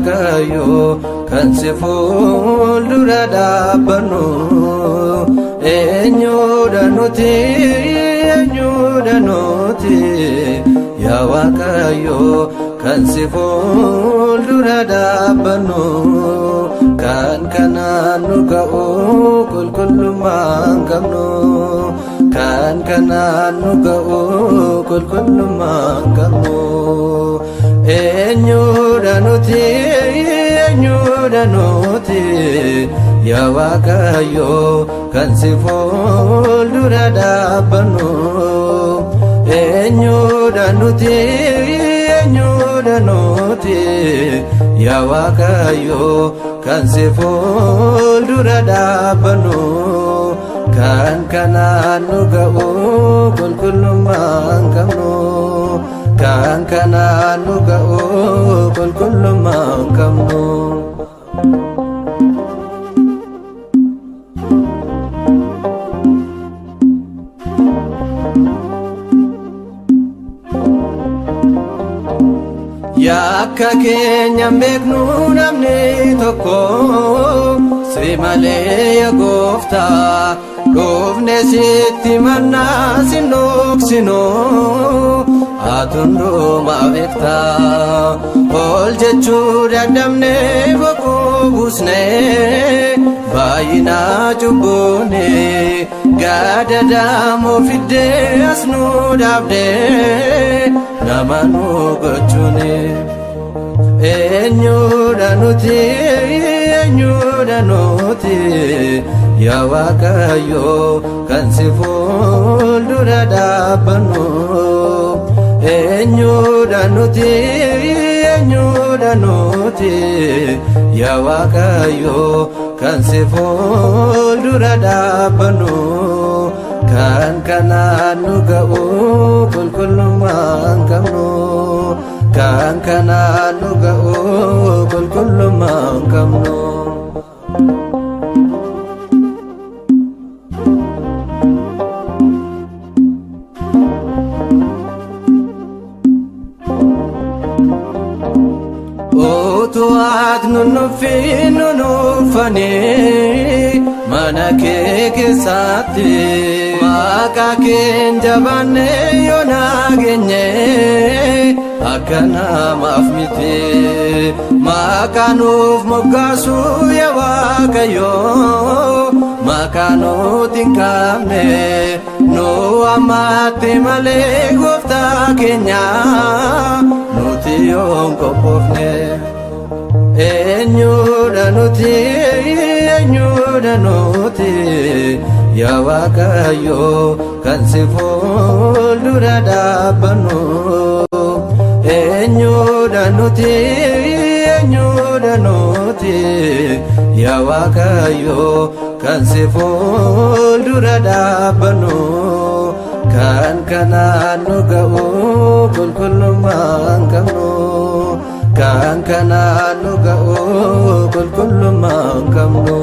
Waaqayyo kan si fuuldura dhaabbannu eenyudha nuti, eenyudha nuti, yaa Waaqayyo kan si fuuldura dhaabbannu, kan kanaan nu ga'u qulqullummaan qabnu, kan kanaan nu ga'u qulqullummaan qabnu. Eenyudha nuti, eenyudha nuti, yaa Waaqayyo kan si fuuldura dhaabbannu, eenyudha nuti, eenyudha nuti, yaa Waaqayyo kan si fuuldura dhaabbannu, kan kanaan nu ga'u qulqullummaan qabnu, kan kanaan nu ga'u qulqullummaan qabnu. Yakka keenya hin beeknu namni tokko si malee, yaa gooftaa, dhufne sitti mannaa sin dhoksinu, ati hundumaa beektaa. Ol jechuu dadhabne, boquu buusne, baay'ina cubbuune gadadaamoo fiddee as nu dhaabde nama nu gochuuni. Eenyudha nuti, eenyudha nuti, yaa Waaqayyo kan si fuuldura dhaabbannu, eenyudha nuti, eenyudha nuti, yaa Waaqayyo kan si fuuldura dhaabbannu, kan kanaan nu ga'u qulqullummaan qabnu, kan kanaan nu ga'u qulqullummaan qabnu. Utuu ati nu nuffin nu nuffanii mana kee keessatti maqaa keen jabaanne yoo nageenye akka namaaf miti, maqaa nuuf moggaasu, yaa Waaqayyo, maqaa nuti hin qabne nu ammaatti malee, gooftaa keenya, nuti yoon qophoofne. Eenyudha nuti, eenyudha nuti, yaa Waaqayyo kan si fuuldura dhaabbannu, eenyudha nuti, eenyudha nuti, yaa Waaqayyo kan si fuuldura dhaabbannu, kan kanaan nu ga'u qulqullummaan qabnu, kan kanaan nu ga'u qulqullummaan qabnu.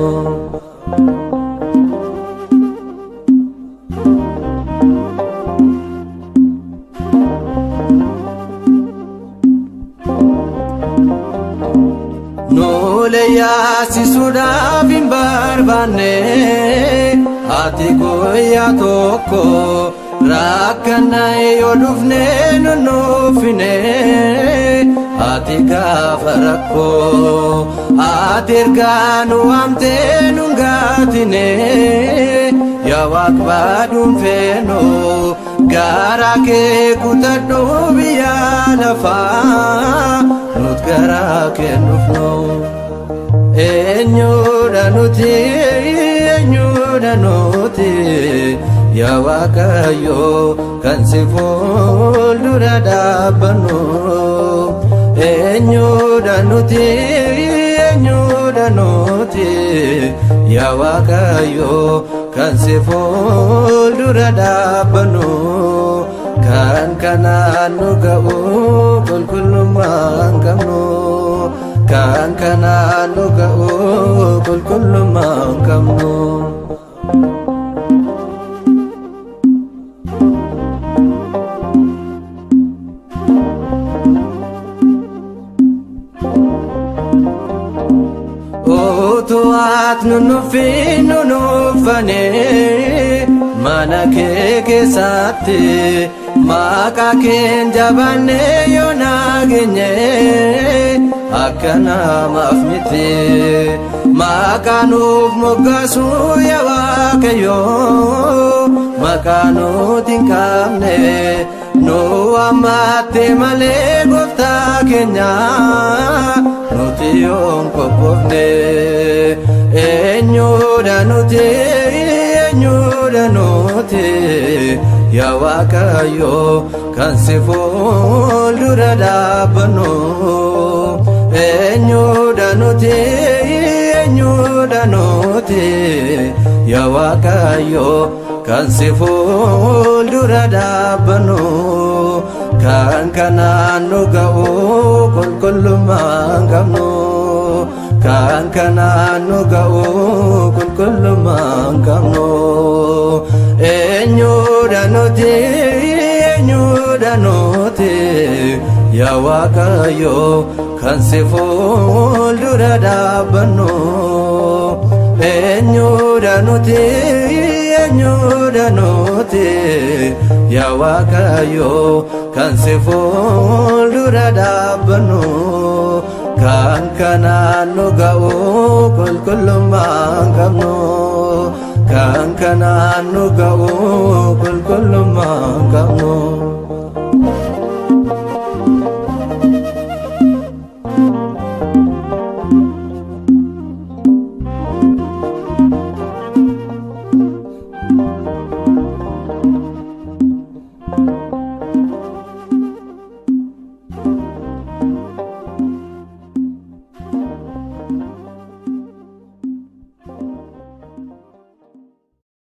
Nuule yaasisuudhaaf hin barbaanne, ati guyyaa tokko rakkannaa yoo dhufne nu nuffine, ati gaafa rakkoo ati ergaa nu waamtee nu gaatine, yaa Waaq baaduun feenu garaa kee kutadhu, biyya lafaa nut garaa kennufnu. Eenyudha nuti, eenyudha nuti, yaa Waaqayyo kan si fuuldura dhaabbannu, eenyudha nuti, eenyudha nuti, yaa Waaqayyo kan si fuuldura dhaabbannu, kan kanaan nu ga'u qulqullummaan qabnu, kan kanaan nu ga'u qulqullummaan qabnu. Utuu ati nu nuffin nu nuffane, mana kee keessatti maqaa keen jabaanne yoo nageenye, akka namaaf miti. Maqaa nuuf moggaasu, yaa Waaqayyo, maqaa nuti hin qabne nu waammatte malee, gooftaa keenya, nuti yoon qophoofne. Eenyudha nuti, eenyudha nuti, yaa Waaqayyo, kan si fuuldura dhaabbannu? Eenyudha nuti, eenyudha nuti, yaa Waaqayyo, kan si fuuldura dhaabbannu? Kan kanaan nu ga'u qulqullummaan qabnu, kan kanaan nu ga'u qulqullummaan qabnu. Eenyudha nuti, eenyudha nuti, yaa Waaqayyo, kan si fuuldura dhaabbannu? Eenyudha nuti, eenyudha nuti, yaa Waaqayyo, kan si fuuldura dhaabbannu? Kan kanaan nu ga'u qulqullummaan qabnu, kan kanaan nu ga'u qulqullummaan qabnu.